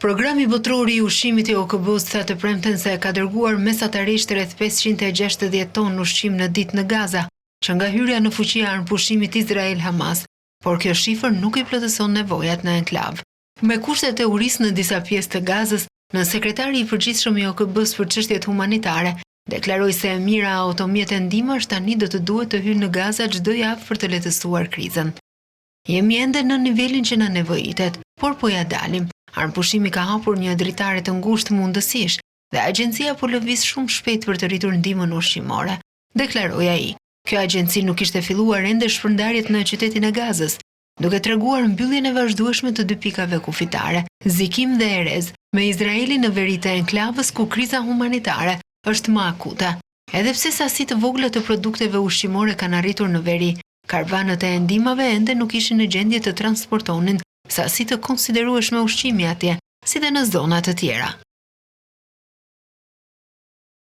Programi Botëror i Ushqimit i OKB-së tha të premten se ka dërguar mesatarisht rreth 560 tonë ushqim në ditë në Gaza, që nga hyrja në fuqi e armëpushimit Izrael-Hamas, por kjo shifër nuk i plotëson nevojat në enklavë. Me kushtet e urisë në disa pjesë të Gazës, nënsekretari i përgjithshëm i OKB-së për çështjet humanitare deklaroi se mijëra automjete ndihmash tani do të duhet të hyjnë në Gaza çdo javë për të lehtësuar krizën. Jemi ende nën nivelin që na nevojitet, por po ia dalim. Armëpushimi ka hapur një dritare të ngushtë mundësish dhe agjencia po lëviz shumë shpejt për të rritur ndihmën ushqimore, deklaroi ai. Kjo agjenci nuk kishte filluar ende shpërndarjet në qytetin e Gazës, duke treguar mbylljen e vazhdueshme të dy pikave kufitare, Zikim dhe Erez, me Izraelin në veri të enklavës ku kriza humanitare është më akute. Edhe pse sasi të vogla të produkteve ushqimore kanë arritur në veri, karvanët e ndihmave ende nuk ishin në gjendje të transportonin sasi të konsiderueshme ushqimi atje, si dhe në zona të tjera.